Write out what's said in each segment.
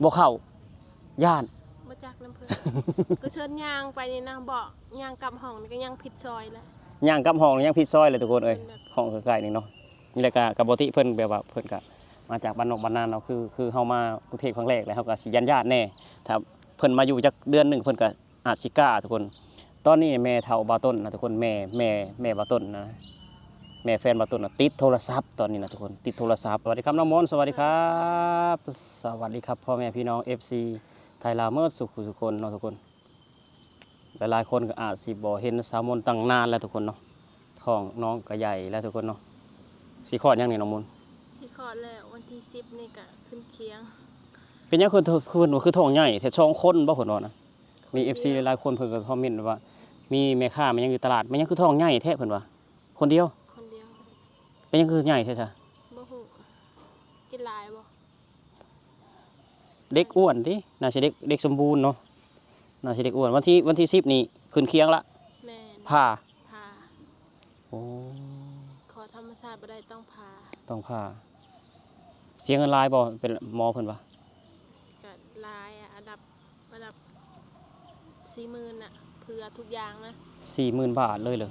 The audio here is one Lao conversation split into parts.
ບໍ່ເຂົ້າ ຢ້ານ ບໍ່ຈັກນຳເພິ່ນ ກໍເຊີນຍ່າງໄປນີ້ນະ ເບາະຍ່າງກັບຫ້ອງນີ້ກໍຍັງຜິດຊອຍແຫຼະ ຍ່າງກັບຫ້ອງຍັງຜິດຊອຍເລີຍທຸກຄົນເອີຍ ເພິ່ນແບບ ຫ້ອງໃກ້ໆນີ້ເນາະ ແລ້ວກໍ ກໍປົກກະຕິເພິ່ນແບບວ່າເພິ່ນກໍມາຈາກບ້ານນອກບ້ານນາເນາະ ຄື ຄືເຮົາມາກຸງເທບຄັ້ງແລກ ແລ້ວເຮົາກໍຊິຢ້ານໆແດ່ ຖ້າເພິ່ນມາຢູ່ຈັກເດືອນໜຶ່ງ ເພິ່ນກໍອາດຊິກ້າທຸກຄົນ ຕອນນີ້ແມ່ເຖົ້າບ່າວຕົ້ນນະທຸກຄົນ ແມ່ ແມ່ ແມ່ບ່າວຕົ້ນນະ ແມ່ແຟນບ່າວຕົ້ນນະ ຕິດໂທລະສັບຕອນນີ້ນະທຸກຄົນ ຕິດໂທລະສັບ ສະຫວັດດີຄັບນ້ອງມົນ ສະຫວັດດີຄັບ ສະຫວັດດີຄັບພໍ່ແມ່ພີ່ນ້ອງເອັຟຊີໄທລາວໝົດສູ່ຜູ້ສູ່ຄົນເນາະທຸກຄົນ ຫຼາຍໆຄົນກໍອາດຊິບໍ່ເຫັນສາວມົນຕັ້ງນານແລ້ວທຸກຄົນເນາະ ທ້ອງນ້ອງກໍໃຫຍ່ແລ້ວທຸກຄົນເນາະ ຊິຄອດຫຍັງນີ້ນ້ອງມົນ ຊິຄອດແລ້ວ ວັນທີສິບນີ້ກໍຂຶ້ນຄຽງ ເປັນຫຍັງຄື ຄື ຄືທ້ອງໃຫຍ່ແທ້ ສອງຄົນບໍ່ເພິ່ນວ່ານະ ມີເອັຟຊີຫຼາຍໆຄົນເພິ່ນກໍຄອມເມັນວ່າ ມີແມ່ຄ້າແມ່ຫຍັງຢູ່ຕະຫຼາດ ແມ່ນຫຍັງຄືທ້ອງໃຫຍ່ແທ້ເພິ່ນວ່າ ຄົນດຽວ ຄົນດຽວ ເປັນຫຍັງຄືໃຫຍ່ແທ້ຊະ ບໍ່ຮູ້ ກິນຫຼາຍບໍ່ ເດັກອ້ວນຕິ ໜ້າຊິເດັກ ເດັກສົມບູນເນາະ ໜ້າຊິເດັກອ້ວນ ວັນທີ ວັນທີສິບນີ້ຂຶ້ນຄຽງລະ ແມ່ນ ຜ່າ ຜ່າ ໂອ້ ຂໍທຳມະຊາດບໍ່ໄດ້ຕ້ອງຜ່າ ຕ້ອງຜ່າ ເສຍເງິນຫຼາຍບໍ່ ເປັນໝໍເພິ່ນວ່າ ກໍຫຼາຍອະ ອັນດັບ ອັນດັບສີ່ໝື່ນນະ ເພື່ອທຸກຢ່າງນະ ສີ່ໝື່ນບາດເລີຍເລີ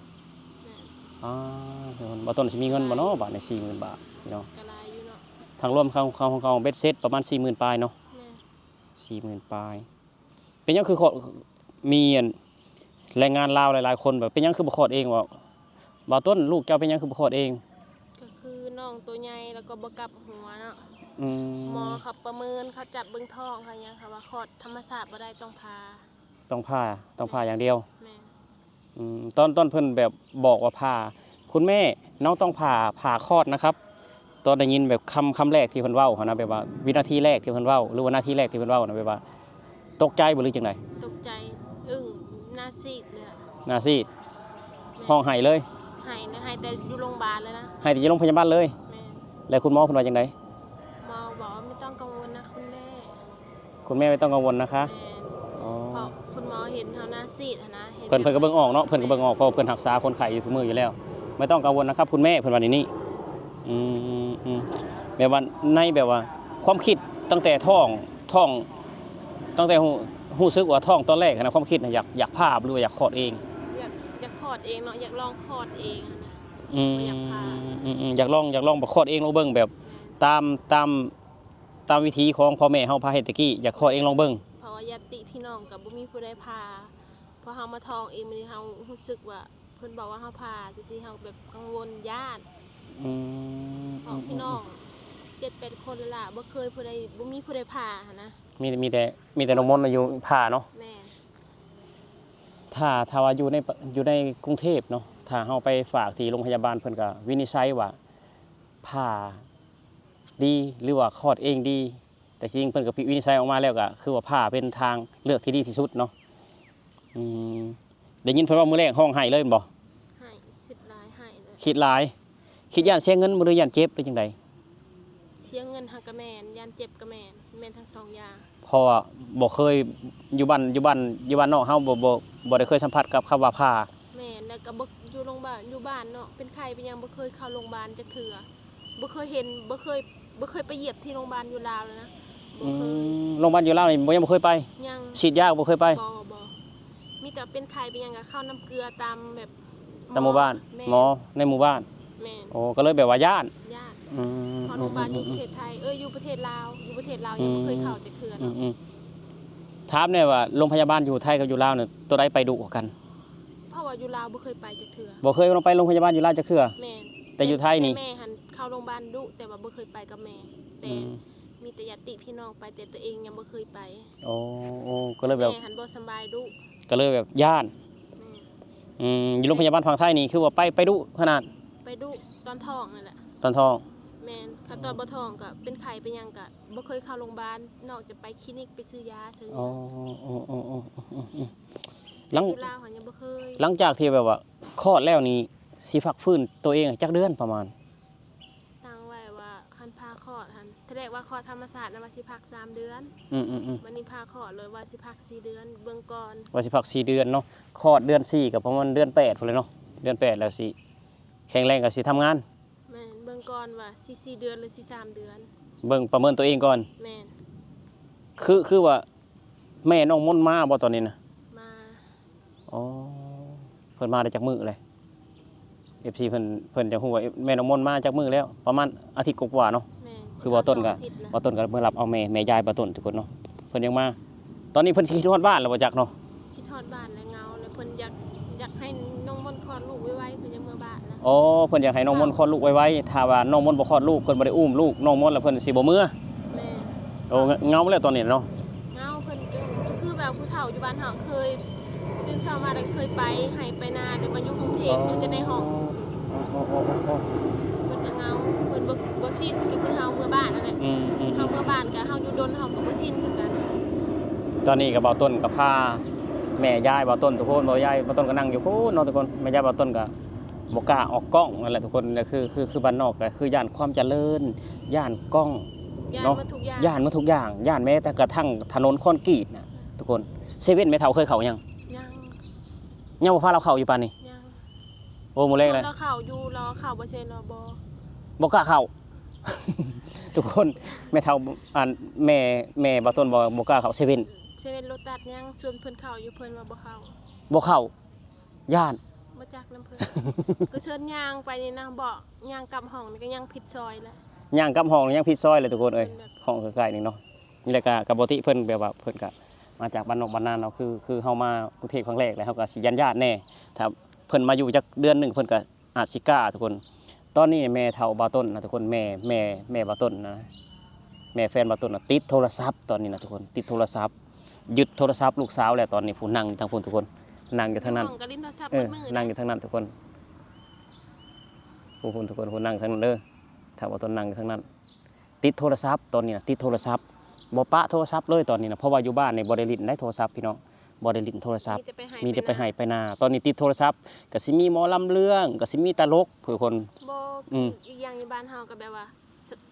ແມ່ນ ອາ ບ່າວຕົ້ນຊິມີເງິນບໍ່ເນາະ ບາດນີ້ສີ່ໝື່ນບາດພີ່ນ້ອງ ກໍຫຼາຍຢູ່ເນາະ ທັງລວມຂອງເຂົາ ຂອງເຂົາເບັດເສັດປະມານສີ່ໝື່ນປາຍເນາະ ແມ່ນ ສີ່ໝື່ນປາຍ ເປັນຫຍັງຄືຄອດ ມີອັນແຮງງານລາວຫຼາຍໆຄົນແບບ ເປັນຫຍັງຄືບໍ່ຄອດເອງວ່າ ບ່າວຕົ້ນ ລູກເຈົ້າເປັນຫຍັງຄືບໍ່ຄອດເອງ ກໍຄືນ້ອງໂຕໃຫຍ່ແລ້ວກໍບໍ່ກັບຫົວເນາະ ອືມ ໝໍເຂົາປະເມີນ ເຂົາຈັບເບິ່ງທ້ອງເຂົາຫຍັງ ເຂົາວ່າຄອດທຳມະຊາດບໍ່ໄດ້ ຕ້ອງຜ່າ ຕ້ອງຜ່າ ຕ້ອງຜ່າຢ່າງດຽວ ແມ່ນ ອືມ ຕອນ ຕອນເພິ່ນແບບບອກວ່າຜ່າ ຄຸນແມ່ ນ້ອງຕ້ອງຜ່າ ຜ່າຄອດນະຄັບ ຕອນໄດ້ຍິນແບບຄຳ ຄຳແລກທີ່ເພິ່ນເວົ້າຫັ້ນນະ ແບບວ່າວິນາທີແລກທີ່ເພິ່ນເວົ້າ ຫຼືວ່ານາທີແລກທີ່ເພິ່ນເວົ້ານະ ແບບວ່າຕົກໃຈບໍ່ ຫຼືຈັ່ງໃດ? ຕົກໃຈ ອຶ້ງ ໜ້າຊີດເລີຍ ໜ້າຊີດ ຮ້ອງໄຫ້ເລີຍ ໄຫ້ເລີຍ ໄຫ້ແຕ່ຢູ່ໂຮງບານເລີຍນະ ໄຫ້ແຕ່ຢູ່ໂຮງພະຍາບານເລີຍ ແມ່ນ ແລ້ວຄຸນໝໍເພິ່ນວ່າຈັ່ງໃດ? ໝໍບອກວ່າ ໄມ່ຕ້ອງກັງວົນນະຄຸນແມ່ ຄຸນແມ່ໄມ່ຕ້ອງກັງວົນນະຄະ ແມ່ນ ອໍ ເພາະຄຸນໝໍເຫັນເຮົາໜ້າຊີດຫັ້ນນະ ເພິ່ນ ເພິ່ນກໍເບິ່ງອອກເນາະ ເພິ່ນກໍເບິ່ງອອກ ເພາະວ່າເພິ່ນຮັກສາຄົນໄຂ້ຢູ່ທຸກມື້ຢູ່ແລ້ວ ໄມ່ຕ້ອງກັງວົນນະຄັບຄຸນແມ່ ເພິ່ນວ່າແນວນີ້ ອືມ ອືມ ແບບວ່າໃນແບບວ່າຄວາມຄິດຕັ້ງແຕ່ທ້ອງ ທ້ອງ ຕັ້ງແຕ່ຮູ້ ຮູ້ສຶກວ່າທ້ອງຕອນແລກຫັ້ນນະ ຄວາມຄິດນະ ຢາກ ຢາກຜ່າ ຫຼືວ່າຢາກຄອດເອງ? ຢາກ ຢາກຄອດເອງເນາະ ຢາກລອງຄອດເອງຫັ້ນນະ ອືມ ບໍ່ຢາກຜ່າ ອືມ ອືມ ຢາກລອງ ຢາກລອງແບບຄອດເອງລອງເບິ່ງ ແບບ ແມ່ນ ຕາມ ຕາມ ຕາມວິຖີຂອງພໍ່ແມ່ເຮົາພາເຮັດແຕ່ກີ້ ຢາກຄອດເອງລອງເບິ່ງ ເພາະວ່າຍາດຕິພີ່ນ້ອງກໍບໍ່ມີຜູ້ໃດຜ່າ ເພາະເຮົາມາທ້ອງເອງ ມື້ນີ້ເຮົາຮູ້ສຶກວ່າເພິ່ນບອກວ່າເຮົາຜ່າຈັ່ງຊີ້ ເຮົາແບບກັງວົນຢ້ານ ອືມ ເພາະພີ່ນ້ອງເຈັດແປດຄົນແລ້ວລະ ບໍ່ເຄີຍຜູ້ໃດ ບໍ່ມີຜູ້ໃດຜ່າຫັ້ນນະ ມີ ມີແຕ່ ມີແຕ່ນ້ອງມົນຢູ່ຜ່າເນາະ ແມ່ນ ຖ້າ ຖ້າວ່າຢູ່ໃນ ຢູ່ໃນກຸງເທບເນາະ ຖ້າເຮົາໄປຝາກທີ່ໂຮງພະຍາບານ ເພິ່ນກໍວິນິດໄສວ່າຜ່າດີ ຫຼືວ່າຄອດເອງດີ ແຕ່ທີ່ຈິງເພິ່ນກໍວິນິດໄສອອກມາແລ້ວ ກໍຄືວ່າຜ່າເປັນທາງເລືອກທີ່ດີທີ່ສຸດເນາະ ອືມ ໄດ້ຍິນເພິ່ນເວົ້າມື້ແລກຮ້ອງໄຫ້ເລີຍແມ່ນບໍ່? ໄຫ້ ຄິດຫຼາຍ ໄຫ້ເລີຍ ຄິດຫຼາຍ ຄິດຢ້ານເສຍເງິນບໍ່ ຫຼືຢ້ານເຈັບ ຫຼືຈັ່ງໃດ? ເສຍເງິນຫັ້ນກໍແມ່ນ ຢ້ານເຈັບກໍແມ່ນ ແມ່ນທັງສອງຢ່າງ ເພາະວ່າບໍ່ເຄີຍ ຢູ່ບ້ານ ຢູ່ບ້ານ ຢູ່ບ້ານນອກເຮົາບໍ່ ບໍ່ ບໍ່ໄດ້ເຄີຍສຳຜັດກັບຄຳວ່າຜ່າ ແມ່ນ ແລ້ວກໍບໍ່ ຢູ່ໂຮງບານ ຢູ່ບ້ານເນາະ ເປັນໄຂ້ເປັນຫຍັງບໍ່ເຄີຍເຂົ້າໂຮງບານຈັກເທື່ອ ບໍ່ເຄີຍເຫັນ ບໍ່ເຄີຍ ບໍ່ເຄີຍໄປຢຽບທີ່ໂຮງບານຢູ່ລາວເລີຍນະ ບໍ່ເຄີຍ ອືມ ໂຮງບານຢູ່ລາວນີ້ບໍ່ ຍັງບໍ່ເຄີຍໄປ? ຍັງ ສີດຢາກໍບໍ່ເຄີຍໄປ? ບໍ່ ບໍ່ ມີແຕ່ເປັນໄຂ້ເປັນຫຍັງກໍເຂົ້ານ້ຳເກືອຕາມແບບ ຕາມໝູ່ບ້ານ ໝໍໃນໝູ່ບ້ານ ແມ່ນ ໂອ້ ກໍເລີຍແບບວ່າຢ້ານ ຢ້ານ ອືມ ເພາະໂຮງບານຢູ່ປະເທດໄທ ເອີ ຢູ່ປະເທດລາວ ຢູ່ປະເທດລາວຍັງບໍ່ເຄີຍເຂົ້າຈັກເທື່ອເນາະ ອືມ ຖາມແດ່ວ່າໂຮງພະຍາບານຢູ່ໄທກັບຢູ່ລາວນີ້ ໂຕໃດໄປດຸກວ່າກັນ? ເພາະວ່າຢູ່ລາວບໍ່ເຄີຍໄປຈັກເທື່ອ ບໍ່ເຄີຍໄປໂຮງພະຍາບານຢູ່ລາວຈັກເທື່ອ ແມ່ນ ແຕ່ຢູ່ໄທນີ້ ແມ່ຫັ້ນເຂົ້າໂຮງບານດຸ ແຕ່ວ່າບໍ່ເຄີຍໄປກັບແມ່ ແຕ່ ອືມ ມີແຕ່ຍາດຕິພີ່ນ້ອງໄປ ແຕ່ຕົວເອງຍັງບໍ່ເຄີຍໄປ ໂອ້ ໂອ້ ກໍເລີຍແບບ ແມ່ຫັ້ນບໍ່ສະບາຍດຸ ກໍເລີຍແບບຢ້ານ ແມ່ນ ອືມ ຢູ່ໂຮງພະຍາບານຝັ່ງໄທນີ້ຄືວ່າໄປ ໄປດຸຂະໜາດ? ໄປດຸຕອນທ້ອງນັ້ນແຫຼະ ຕອນທ້ອງ ແມ່ນ ຄັນຕອນບໍ່ທ້ອງກໍເປັນໄຂ້ເປັນຫຍັງກໍບໍ່ເຄີຍເຂົ້າໂຮງບານ ນອກຈາກໄປຄລີນິກໄປຊື້ຢາ ຊື້ ໂອ້ ໂອ້ ໂອ້ ໂອ້ ໂອ້ ໂອ້ ແຕ່ຢູ່ລາວຫັ້ນຍັງບໍ່ເຄີຍ ຫຼັງຈາກທີ່ແບບວ່າຄອດແລ້ວນີ້ ຊິພັກຟື້ນຕົວເອງຈັກເດືອນປະມານ? ຕັ້ງໄວ້ວ່າຄັນຜ່າຄອດຫັ້ນ ທີແລກວ່າຄອດທຳມະຊາດນະວ່າຊິພັກສາມເດືອນ ອືມໆໆ ບາດນີ້ຜ່າຄອດເລີຍວ່າຊິພັກສີ່ເດືອນ ເບິ່ງກ່ອນ ວ່າຊິພັກສີ່ເດືອນເນາະ ຄອດເດືອນສີ່ກໍປະມານເດືອນແປດພຸ້ນແຫຼະເນາະ ເດືອນແປດແລ້ວຊິແຂງແຮງກໍຊິທຳງານ ແມ່ນ ເບິ່ງກ່ອນວ່າຊິສີ່ເດືອນ ຫຼືຊິສາມເດືອນ ເບິ່ງປະເມີນຕົວເອງກ່ອນ ແມ່ນ ຄ ຄື ຄືວ່າແມ່ນ້ອງມົນມາບໍ່ຕອນນີ້ນະ? ມາ. ອໍ ເພິ່ນມາໄດ້ຈັກມື້ແລ້ວ? ເອັຟຊີເພິ່ນ ເພິ່ນຢາກຮູ້ວ່າແມ່ນ້ອງມົນມາຈັກມື້ແລ້ວ? ປະມານອາທິດກວ່າໆເນາະ. ແມ່ນ. ຄືບ່າວຕົ້ນກໍ ສອງອາທິດລະ ບ່າວຕົ້ນກໍເມື່ອຮັບເອົາແມ່ ແມ່ຢາຍບ່າວຕົ້ນ ທຸກຄົນເນາະ. ເພິ່ນຍັງມາ ຕອນນີ້ເພິ່ນຊິຄິດຮອດບ້ານແລ້ວບໍ່ຈັກເນາະ? ຄິດຮອດບ້ານແລ້ວ ເຫງົາແລ້ວ ເພິ່ນຢາກ ຢາກໃຫ້ນ້ອງມົນຄອດລູກໄວໆ ເພິ່ນຢາກເມືອບ້ານລະ. ອໍ ເພິ່ນຢາກໃຫ້ນ້ອງມົນຄອດລູກໄວໆ. ຖ້າວ່ານ້ອງມົນບໍ່ຄອດລູກ ເພິ່ນບໍ່ໄດ້ອຸ້ມລູກນ້ອງມົນລະ ເພິ່ນຊິບໍ່ເມືອ. ແມ່ນ. ໂອ້ ເຫງົາແລ້ວຕອນນີ້ເນາະ. ເຫງົາ ເພິ່ນກໍ ກໍຄືແບບຜູ້ເຖົ້າຢູ່ບ້ານເຮົາ ເຄີຍຕື່ນເຊົ້າມາແລ້ວເຄີຍໄປໄຮ່ໄປນາ ແລ້ວມາຢູ່ກຸງເທບ ອໍ ຢູ່ແຕ່ໃນຫ້ອງຈັ່ງຊີ້. ອໍ ເພິ່ນກໍເຫງົາ ເພິ່ນບໍ່ ບໍ່ຊິນ ກໍຄືເຮົາເມືອບ້ານນັ້ນແຫຼະ. ອືມໆໆ ເຮົາເມືອບ້ານກໍເຮົາຢູ່ດົນ ເຮົາກໍບໍ່ຊິນຄືກັນ. ຕອນນີ້ກໍບ່າວຕົ້ນກໍພາແມ່ຢາຍບ່າວຕົ້ນ ທຸກຄົນ ແມ່ຢາຍບ່າວຕົ້ນກໍນັ່ງຢູ່ພຸ້ນເນາະ ທຸກຄົນ. ແມ່ຢາຍບ່າວຕົ້ນກໍບໍ່ກ້າອອກກ້ອງນັ້ນແຫຼະ ທຸກຄົນ. ຄື ຄື ຄືບ້ານນອກກໍຄືຢ້ານຄວາມຈະເລີນ ຢ້ານກ້ອງ ຢ້ານ ເນາະ ໝົດທຸກຢ່າງ ຢ້ານໝົດທຸກຢ່າງ ຢ້ານແມ້ແຕ່ກະທັ້ງຖະໜົນຄອນກຣີດນະ ທຸກຄົນ. ເຊເວັ່ນແມ່ເຖົ້າເຄີຍເຂົ້າຍັງ? ຍັງ. ຍັງບໍ່ພາລາວເຂົ້າຢູ່ປານນີ້? ຍັງ. ໂອ້ ມື້ແລງແລ້ວ ລາວເຂົ້າຢູ່ ລາວເຂົ້າບໍ່ເຊັນ ລາວບໍ່ ບໍ່ກ້າເຂົ້າ ທຸກຄົນ. ແມ່ເຖົ້າ ອັນ ແມ່ ແມ່ບ່າວຕົ້ນບໍ່ ບໍ່ກ້າເຂົ້າເຊເວັ່ນ ເຊເວັ່ນໂລຕັດຍັງ ຊວນເພິ່ນເຂົ້າຢູ່ ເພິ່ນວ່າບໍ່ເຂົ້າ ບໍ່ເຂົ້າ ຢ້ານ ບໍ່ຈັກນຳເພິ່ນ ກໍເຊີນຍ່າງໄປນີ້ນະ ເບາະຍ່າງກັບຫ້ອງນີ້ກໍຍັງຜິດຊອຍລະ ຍ່າງກັບຫ້ອງຍັງຜິດຊອຍລະ ທຸກຄົນເອີຍ. ເພິ່ນແບບ ຫ້ອງໃກ້ໆນີ້ເນາະ. ແລ້ວກະ ກະປົກກະຕິເພິ່ນແບບວ່າເພິ່ນກະມາຈາກບ້ານນອກບ້ານນາເນາະ ຄື ຄືເຮົາມາກຸງເທບຄັ້ງແລກ ແລ້ວເຮົາກະຊິຢ້ານໆແດ່ ຖ້າເພິ່ນມາຢູ່ຈັກເດືອນໜຶ່ງ ເພິ່ນກະອາດຊິກ້າ ທຸກຄົນ. ຕອນນີ້ແມ່ເຖົ້າບ່າວຕົ້ນນະ ທຸກຄົນ ແມ່ ແມ່ ແມ່ບ່າວຕົ້ນນະ ແມ່ແຟນບ່າວຕົ້ນນະ ຕິດໂທລະສັບຕອນນີ້ນະ ທຸກຄົນ ຕິດໂທລະສັບ ຍຶດໂທລະສັບລູກສາວແລ້ວຕອນນີ້. ຜູ້ນັ່ງຢູ່ທາງພຸ້ນ ທຸກຄົນ ນັ່ງຢູ່ທາງນັ້ນ ເອີ ນັ່ງຢູ່ທາງນັ້ນ ທຸກຄົນ ຜູ້ພຸ້ນ ທຸກຄົນ ຜູ້ນັ່ງທາງນັ້ນເດີ ຖ້າບ່າວຕົ້ນນັ່ງຢູ່ທາງນັ້ນ. ຕິດໂທລະສັບຕອນນີ້ນະ ຕິດໂທລະສັບ ບໍ່ປະໂທລະສັບເລີຍຕອນນີ້ນະ ເພາະວ່າຢູ່ບ້ານນີ້ບໍ່ໄດ້ຫຼິ້ນໄດ໋ໂທລະສັບ ພີ່ນ້ອງ ບໍ່ໄດ້ຫຼິ້ນໂທລະສັບ ມີແຕ່ໄປໄຮ່ ມີແຕ່ໄປໄຮ່ໄປນາ. ຕອນນີ້ຕິດໂທລະສັບ ກະຊິມີໝໍລຳເລື່ອງ ກະຊິມີຕະຫຼົກ ຜູ້ຄົນ. ບໍ່ ອືມ ອີກຢ່າງຢູ່ບ້ານເຮົາກໍແບບວ່າ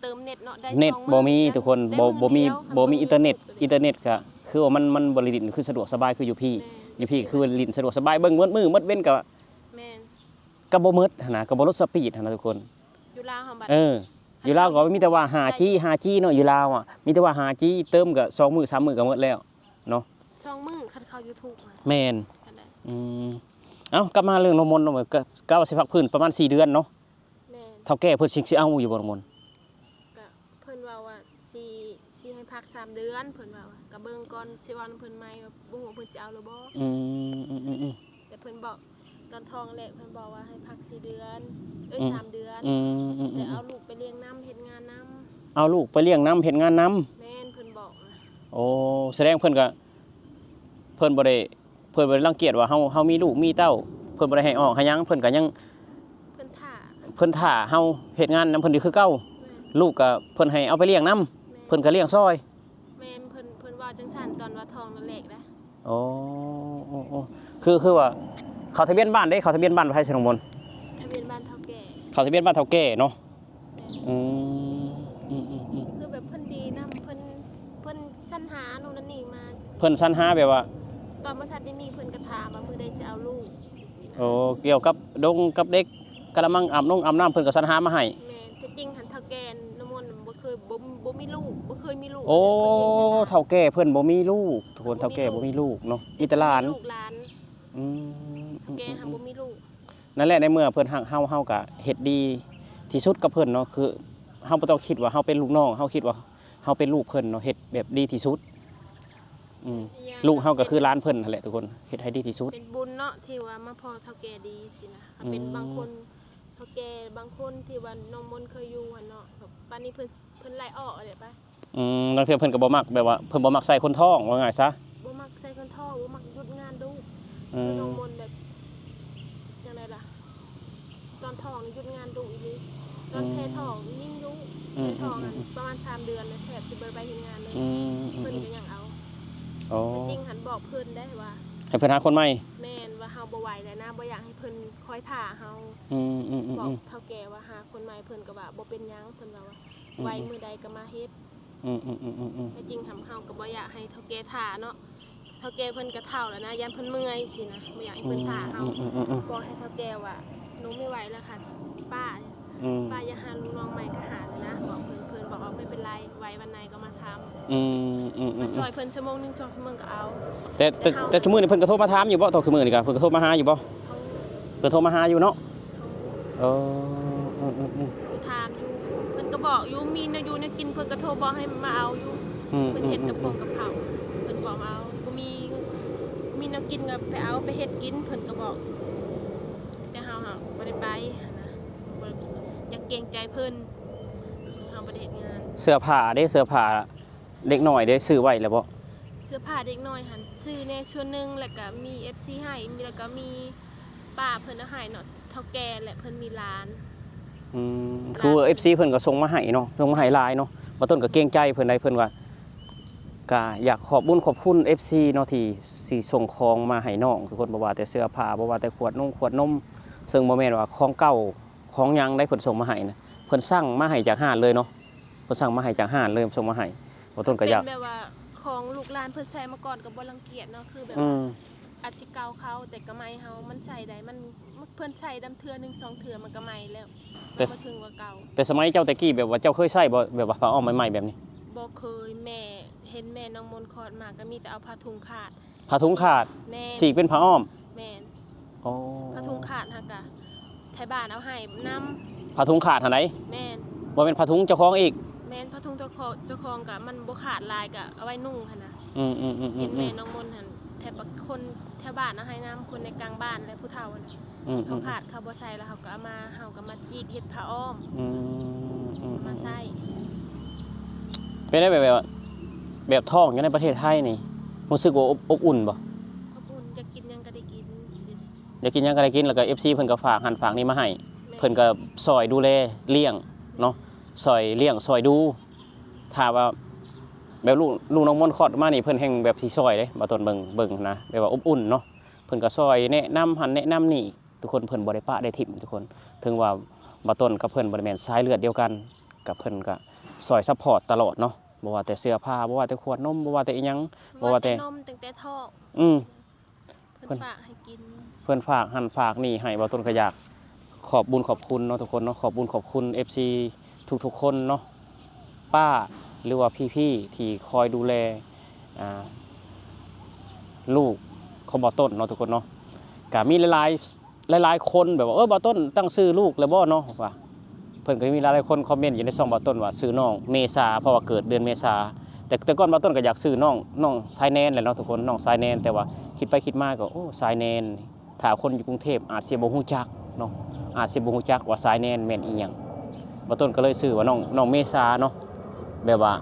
ເຕີມເນັດເນາະ ໄດ້ ເນັດບໍ່ມີ ທຸກຄົນ ບໍ່ ບໍ່ມີ ບໍ່ມີອິນເຕີເນັດ ອິນເຕີເນັດກະຄືວ່າມັນ ມັນບໍ່ໄດ້ຫຼິ້ນຄືສະດວກສະບາຍຄືຢູ່ພີ້ ແມ່ນ ຢູ່ພີ້ຄືວ່າຫຼິ້ນສະດວກສະບາຍ ເບິ່ງໝົດມື້ໝົດເວັນກະ ແມ່ນ ກະບໍ່ໝົດຫັ້ນນະ ກະບໍ່ຫຼຸດສະປີດຫັ້ນນະ ທຸກຄົນ. ຢູ່ລາວເຮົາບັດ ເອີ ຢູ່ລາວກໍມີແຕ່ວ່າຫ້າຈີ ຫ້າຈີເນາະ ຢູ່ລາວອະ ມີແຕ່ວ່າຫ້າຈີ ເຕີມກະສອງມື້ສາມມື້ກະໝົດແລ້ວເນາະ ສອງມື້ຄັນເຂົ້າຢູທູບ. ແມ່ນ ອືມ ເອົ້າ ກັບມາເລື່ອງນ້ອງມົນເນາະ ກະ ກະວ່າຊິພັກພື້ນປະມານສີ່ເດືອນເນາະ. ແມ່ນ ເຖົ້າແກ່ເພິ່ນຊິ ຊິເອົາຢູ່ບໍ່ນ້ອງມົນ? ກະເພິ່ນເວົ້າວ່າຊິ ຊິໃຫ້ພັກສາມເດືອນ ເພິ່ນວ່າ ກະເບິ່ງກ່ອນ ຊິເວົ້ານຳເພິ່ນໃໝ່ວ່າ ບໍ່ຮູ້ວ່າເພິ່ນຊິເອົາຫຼືບໍ່. ອືມ ອືມ ອືມ ອືມ ແຕ່ເພິ່ນບອກຕອນທ້ອງແຫຼະ ເພິ່ນບອກວ່າໃຫ້ພັກສີ່ເດືອນ ເອີຍ ອືມ ສາມເດືອນ ອືມ ອືມ ອືມ ແລ້ວເອົາລູກໄປລ້ຽງນຳ ເຮັດງານນຳ ເອົາລູກໄປລ້ຽງນຳ ເຮັດງານນຳ. ແມ່ນ ເພິ່ນບອກນະ. ໂອ້ ສະແດງເພິ່ນກະ ເພິ່ນບໍ່ໄດ້ ເພິ່ນບໍ່ໄດ້ລັງກຽດວ່າເຮົາ ເຮົາມີລູກມີເຕົ້າ ເພິ່ນບໍ່ໄດ້ໃຫ້ອອກໃຫ້ຫຍັງ ເພິ່ນກໍຍັງ ເພິ່ນຖ້າ ເພິ່ນຖ້າເຮົາເຮັດງານນຳເພິ່ນຢູ່ຄືເກົ່າ. ແມ່ນ ລູກກໍເພິ່ນໃຫ້ເອົາໄປລ້ຽງນຳ. ແມ່ນ ເພິ່ນກໍລ້ຽງຊ່ອຍ. ແມ່ນ ເພິ່ນ ເພິ່ນເວົ້າຈັ່ງຊັ້ນຕອນວ່າທ້ອງແລກໆນະ. ໂອ້ ໂອ້ ໂອ້ ຄື ຄືວ່າເຂົ້າທະບຽນບ້ານເດ້ ເຂົ້າທະບຽນບ້ານໃຜຊະນ້ອງມົນ? ທະບຽນບ້ານເຖົ້າແກ່ ເຂົ້າທະບຽນບ້ານເຖົ້າແກ່ເນາະ. ແມ່ນ ອືມ ອືມ ອືມ ອືມ ຄືແບບເພິ່ນດີນຳ ເພິ່ນ ເພິ່ນສັນຫາໂນ່ນນັ້ນນີ້ມາ ເພິ່ນສັນຫາແບບວ່າ ຕອນບໍ່ທັນໄດ້ມີເພິ່ນກໍຖາມວ່າມື້ໃດຊິເອົາລູກຈັ່ງຊີ້ນະ. ໂອ້ ກ່ຽວກັບດົງກັບເດັກ ກະລະມັງອາບນົງອາບນ້ຳ ເພິ່ນກໍສັນຫາມາໃຫ້. ແມ່ນ ແທ້ຈິງຫັ້ນເຖົ້າແກ່ນ້ຳມົນບໍ່ເຄີຍ ບໍ່ ບໍ່ມີລູກ ບໍ່ເຄີຍມີລູກ. ໂອ້ ເຖົ້າແກ່ເພິ່ນບໍ່ມີລູກ ທຸກຄົນ ເຖົ້າແກ່ບໍ່ມີລູກເນາະ ມີແຕ່ຫຼານ ມີແຕ່ຫຼານ. ອືມ ເຖົ້າແກ່ຫາບໍ່ມີລູກ. ນັ້ນແຫຼະ ໃນເມື່ອເພິ່ນຮັກເຮົາ ເຮົາກະເຮັດດີທີ່ສຸດກັບເພິ່ນເນາະ ຄືເຮົາບໍ່ຕ້ອງຄິດວ່າເຮົາເປັນລູກນ້ອງ ເຮົາຄິດວ່າເຮົາເປັນລູກເພິ່ນເນາະ ເຮັດແບບດີທີ່ສຸດ. ອືມ ອີກຢ່າງ ລູກເຮົາກໍຄືຫຼານເພິ່ນຫັ້ນແຫຼະທຸກຄົນ ເຮັດໃຫ້ດີທີ່ສຸດ. ເປັນບຸນເນາະທີ່ວ່າມາພໍ້ເຖົ້າແກ່ດີຊີ້ນະ. ອືມ ເຮົາເປັນບາງຄົນ ເຖົ້າແກ່ບາງຄົນທີ່ວ່ານ້ອງມົນເຄີຍຢູ່ຫັ້ນເນາະ ແບບປານນີ້ເພິ່ນ ເພິ່ນໄລ່ອອກແຫຼະປະ. ອືມ ລາງເທື່ອເພິ່ນກໍບໍ່ມັກ ແບບວ່າເພິ່ນບໍ່ມັກໃສ່ຄົນທ້ອງ ວ່າງ່າຍຊະ ບໍ່ມັກໃສ່ຄົນທ້ອງ ບໍ່ມັກຢຸດງານດຸ. ອືມ ຄືນ້ອງມົນແບບ ຈັ່ງໃດລະ ຕອນທ້ອງນີ້ຢຸດງານດຸອີ່ຫຼີ ຕອນ ອືມ ແຜ່ທ້ອງຍິ່ງດຸ. ອືມ ແຜ່ທ້ອງ ອືມ ອືມ ປະມານສາມເດືອນແລ້ວ ແທບຊິບໍ່ໄດ້ໄປເຮັດງານເລີຍ. ອືມ ອືມ ເພິ່ນກໍຍັງເອົາ. ໂອ້ ແທ້ຈິງຫັ້ນບອກເພິ່ນໄດ້ວ່າ ໃຫ້ເພິ່ນຫາຄົນໃໝ່. ແມ່ນ ວ່າເຮົາບໍ່ໄຫວແລ້ວນະ ບໍ່ຢາກໃຫ້ເພິ່ນຄອຍຖ້າເຮົາ. ອືມ ອືມ ອືມ ບອກເຖົ້າແກ່ວ່າຫາຄົນໃໝ່ ເພິ່ນກໍວ່າບໍ່ເປັນຫຍັງ ເພິ່ນວ່າ ອືມ ໄວມື້ໃດກໍມາເຮັດ. ອືມ ອືມ ແທ້ຈິງຫັ້ນເຮົາກໍບໍ່ຢາກໃຫ້ເຖົ້າແກ່ຖ້າເນາະ ເຖົ້າແກ່ເພິ່ນກໍເຖົ້າແລ້ວນະ ຢ້ານເພິ່ນເມື່ອຍຊີ້ນະ ບໍ່ຢາກໃຫ້ເພິ່ນຖ້າເຮົາ. ອືມ ອືມ ອືມ ບອກໃຫ້ເຖົ້າແກ່ວ່າ ໜູບໍ່ໄຫວແລ້ວຄ່ະ ປ້າ ອືມ ປ້າຢາກຫາລູກນ້ອງໃໝ່ກໍຫາເລີຍນະ ບອກເພິ່ນ ເພິ່ນບອກວ່າ ແມ່ ເປັນໄລ ໄວວັນໃດກໍມາຖາມ ອືມ ອືມ ອືມ ມາຊ່ອຍເພິ່ນຊົ່ວໂມງໜຶ່ງ ສອງຊົ່ວໂມງກໍເອົາ. ແຕ່ ແຕ່ ແຕ່ເຮົາ ແຕ່ຊຸມື້ນີ້ເພິ່ນກໍໂທມາຖາມຢູ່ບໍ່? ຕອນຄືມື້ນີ້ກໍເພິ່ນກໍໂທມາຫາຢູ່ບໍ່? ໂທ ເພິ່ນໂທມາຫາຢູ່ເນາະ? ໂທ ເອີ ເອີ ເອີ ເອີ ໂທຖາມຢູ່ ເພິ່ນກໍບອກຢູ່ ມີແນວຢູ່ແນວກິນ ເພິ່ນກໍໂທບອກໃຫ້ມາເອົາຢູ່. ອືມ ເພິ່ນເຮັດກັບ ອືມ ກົງກັບເຂົາ ເພິ່ນບອກມາເອົາ ບໍ່ມີ ມີແນວກິນກໍໄປເອົາ ໄປເຮັດກິນ ເພິ່ນກໍບອກ. ແຕ່ເຮົາຫາບໍ່ໄດ້ໄປຫັ້ນນະ ບໍ່ ຢາກເກງໃຈເພິ່ນ ເຮົາບໍ່ໄດ້ເຮັດງານ. ເສື້ອຜ້າເດ້ ເສື້ອຜ້າເດັກນ້ອຍເດ້ ຊື້ໄວ້ແລ້ວບໍ່? ເສື້ອຜ້າເດັກນ້ອຍຫັ້ນ ຊື້ແດ່ສ່ວນໜຶ່ງ ແລ້ວກໍມີເອັຟຊີໃຫ້ ແລ້ວກໍມີປ້າເພິ່ນເອົາໃຫ້ເນາະ ເຖົ້າແກ່ ແລະ ເພິ່ນມີຫຼານ. ອືມ ຫຼານ ຄືເອັຟຊີເພິ່ນກໍສົ່ງມາໃຫ້ເນາະ ສົ່ງມາໃຫ້ຫຼາຍເນາະ. ບ່າວຕົ້ນກໍເກງໃຈເພິ່ນໄດ໋ ເພິ່ນວ່າ ກະຢາກຂອບບຸນຂອບຄຸນເອັຟຊີເນາະ ທີ່ ທີ່ສົ່ງຂອງມາໃຫ້ນ້ອງທຸກຄົນ ບໍ່ວ່າແຕ່ເສື້ອຜ້າ ບໍ່ວ່າແຕ່ຂວດນົງຂວດນົມ ເຊິ່ງບໍ່ແມ່ນວ່າຂອງເກົ່າຂອງຫຍັງໃດ໋ ເພິ່ນສົ່ງມາໃຫ້ນະ ເພິ່ນສັ່ງມາໃຫ້ຈາກຮ້ານເລີຍເນາະ ເພິ່ນສັ່ງມາໃຫ້ຈາກຮ້ານເລີຍ ສົ່ງມາໃຫ້. ບ່າວຕົ້ນກໍຢາກ ເປັນແບບວ່າຂອງລູກຫຼານເພິ່ນໃຊ້ມາກ່ອນກໍບໍ່ລັງກຽດເນາະ ຄືແບບ ອືມ ອາດຊິເກົ່າເຂົາ ແຕ່ກໍໃໝ່ເຮົາມັນໃຊ້ໄດ້ ມັນ ເພິ່ນໃຊ້ດຳເທື່ອໜຶ່ງສອງເທື່ອມັນກໍໃໝ່ແລ້ວ ແຕ່ ມັນບໍ່ເຖິງວ່າເກົ່າ. ແຕ່ສະໄໝເຈົ້າແຕ່ກີ້ ແບບວ່າເຈົ້າເຄີຍໃຊ້ບໍ່ ແບບວ່າຜ້າອ້ອມໃໝ່ໆແບບນີ້? ບໍ່ເຄີຍ ແມ່ເຫັນແມ່ນ້ອງມົນຄອດມາກໍມີແຕ່ເອົາຜ້າຖົງຂາດ. ຜ້າຖົງຂາດ? ແມ່ນ. ສີກເປັນຜ້າອ້ອມ? ແມ່ນ. ອໍ ຜ້າຖົງຂາດຫັ້ນກະໄທບ້ານເອົາໃຫ້ນຳ. ຜ້າຖົງຂາດຫັ້ນໃດ? ແມ່ນ. ບໍ່ແມ່ນຜ້າຖົງເຈົ້າຂອງອີກ? ແມ່ນ ຜ້າຖົງເຈົ້າຂອງ ເຈົ້າຂອງກະມັນບໍ່ຂາດຫຼາຍ ກະເອົາໄວ້ນຸ່ງຫັ້ນນະ. ອືມໆໆໆ ເຫັນແມ່ນ້ອງມົນຫັ້ນ ແຖວ ຄົນແຖວບ້ານເອົາໃຫ້ນຳ ຄົນໃນກາງບ້ານ ແລະ ຜູ້ເຖົ້າຫັ້ນນະ. ອືມໆໆ ເຂົາຂາດເຂົາບໍ່ໃສ່ ແລ້ວເຮົາກໍເອົາມາ ເຮົາກໍມາຈີກເຮັດຜ້າອ້ອມ. ອືມໆໆ ມາໃສ່. ເປັນໄດ ແບບ ແບບ ແບບທ້ອງຢູ່ໃນປະເທດໄທນີ້ ຮູ້ສຶກວ່າອົບ ອົບອຸ່ນບໍ່? ອົບອຸ່ນ ຢາກກິນຫຍັງກໍໄດ້ກິນ. ຢາກກິນຫຍັງກໍໄດ້ກິນ ແລ້ວກໍເອັຟຊີເພິ່ນກໍຝາກຫັ້ນຝາກນີ້ມາໃຫ້. ແມ່ນ. ເພິ່ນກໍຊ່ອຍດູແລລ້ຽງເນາະ ຊ່ອຍລ້ຽງຊ່ອຍດູ. ຖ້າວ່າແບບລູກ ລູກນ້ອງມົນຄອດມານີ້ ເພິ່ນແຮ່ງແບບຊິຊ່ອຍເດ້ ບ່າວຕົ້ນເບິ່ງ ເບິ່ງນະ ແບບວ່າອົບອຸ່ນເນາະ. ເພິ່ນກໍຊ່ອຍແນະນຳຫັ້ນແນະນຳນີ້ ທຸກຄົນ ເພິ່ນບໍ່ໄດ້ປະໄດ້ຖິ້ມທຸກຄົນ. ເຖິງວ່າບ່າວຕົ້ນກັບເພິ່ນບໍ່ໄດ້ແມ່ນສາຍເລືອດດຽວກັນ ກັບເພິ່ນກໍຊ່ອຍຊັບພອດຕະຫຼອດເນາະ ບໍ່ວ່າແຕ່ເສື້ອຜ້າ ບໍ່ວ່າແຕ່ຂວດນົມ ບໍ່ວ່າແຕ່ອີ່ຫຍັງ ບໍ່ວ່າແຕ່ ຕັ້ງແຕ່ນົມ ຕັ້ງແຕ່ທ້ອງ. ອືມ. ເພິ່ນ ເພິ່ນຝາກໃຫ້ກິນ ເພິ່ນຝາກຫັ້ນຝາກນີ້ໃຫ້. ບ່າວຕົ້ນກໍຢາກຂອບບຸນຂອບຄຸນເນາະທຸກຄົນເນາະ ຂອບບຸນຂອບຄຸນເອັຟຊີທຸກໆຄົນເນາະ ປ້າ ຫຼືວ່າພີ່ໆທີ່ຄອຍດູແລ ອ່າ ລູກຂອງບ່າວຕົ້ນເນາະທຸກຄົນເນາະ. ກະມີຫຼາຍໆ ຫຼາຍໆຄົນແບບວ່າ ເອີ ບ່າວຕົ້ນຕັ້ງຊື່ລູກແລ້ວບໍ່ເນາະ ວ່າ ເພິ່ນກໍມີຫຼາຍໆຄົນຄອມເມັນຢູ່ໃນຊ່ອງບ່າວຕົ້ນວ່າຊື່ນ້ອງເມສາ ເພາະວ່າເກີດເດືອນເມສາ. ແຕ່ ແຕ່ກ່ອນບ່າວຕົ້ນກໍຢາກຊື່ນ້ອງ ນ້ອງຊາຍແນນແຫຼະເນາະທຸກຄົນ ນ້ອງຊາຍແນນ. ແຕ່ວ່າຄິດໄປຄິດມາກໍ ໂອ້ ຊາຍແນນ ຖ້າຄົນຢູ່ກຸງເທບອາດຊິບໍ່ຮູ້ຈັກເນາະ ອາດຊິບໍ່ຮູ້ຈັກວ່າຊາຍແນນແມ່ນອີ່ຫຍັງ. ບ່າວຕົ້ນກໍເລີຍຊື່ວ່ານ້ອງ ນ້ອງເມສາເນາະ ແບບວ່າ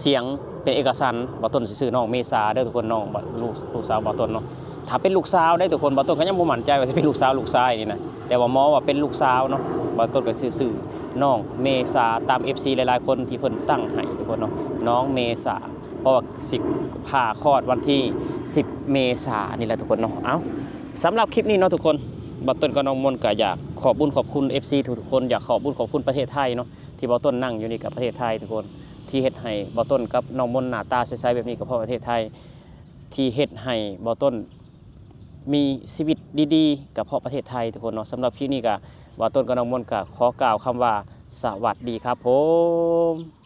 ສຽງເປັນເອກະສັນ. ບ່າວຕົ້ນຊິຊື່ນ້ອງເມສາເດີທຸກຄົນ ນ້ອງ ລູກ ລູກສາວບ່າວຕົ້ນເນາະ. ຖ້າເປັນລູກສາວເດ້ທຸກຄົນ ບ່າວຕົ້ນກໍຍັງບໍ່ໝັ້ນໃຈວ່າຊິເປັນລູກສາວລູກຊາຍນີ້ນະ ແຕ່ວ່າໝໍວ່າເປັນລູກສາວເນາະ ບ່າວຕົ້ນກໍຊິຊື່ນ້ອງເມສາ ຕາມເອັຟຊີຫຼາຍໆຄົນທີ່ເພິ່ນຕັ້ງໃຫ້ທຸກຄົນເນາະ ນ້ອງເມສາ. ເພາະວ່າຊິຜ່າຄອດວັນທີສິບເມສານີ້ແຫຼະທຸກຄົນເນາະ. ເອົ້າ ສຳລັບຄລິບນີ້ເນາະທຸກຄົນ ບ່າວຕົ້ນກັບນ້ອງມົນກໍຢາກຂອບບຸນຂອບຄຸນເອັຟຊີທຸກໆຄົນ ຢາກຂອບບຸນຂອບຄຸນປະເທດໄທເນາະ ທີ່ບ່າວຕົ້ນນັ່ງຢູ່ນີ້ກໍປະເທດໄທທຸກຄົນ ທີ່ເຮັດໃຫ້ບ່າວຕົ້ນກັບນ້ອງມົນໜ້າຕາໃສໆແບບນີ້ ກໍເພາະປະເທດໄທ ທີ່ເຮັດໃຫ້ບ່າວຕົ້ນມີຊີວິດດີໆ ກໍເພາະປະເທດໄທທຸກຄົນເນາະ. ສຳລັບຄລິບນີ້ກໍ ບ່າວຕົ້ນກັບນ້ອງມົນກໍຂໍກ່າວຄຳວ່າ ສະຫວັດດີຄັບຜົມ.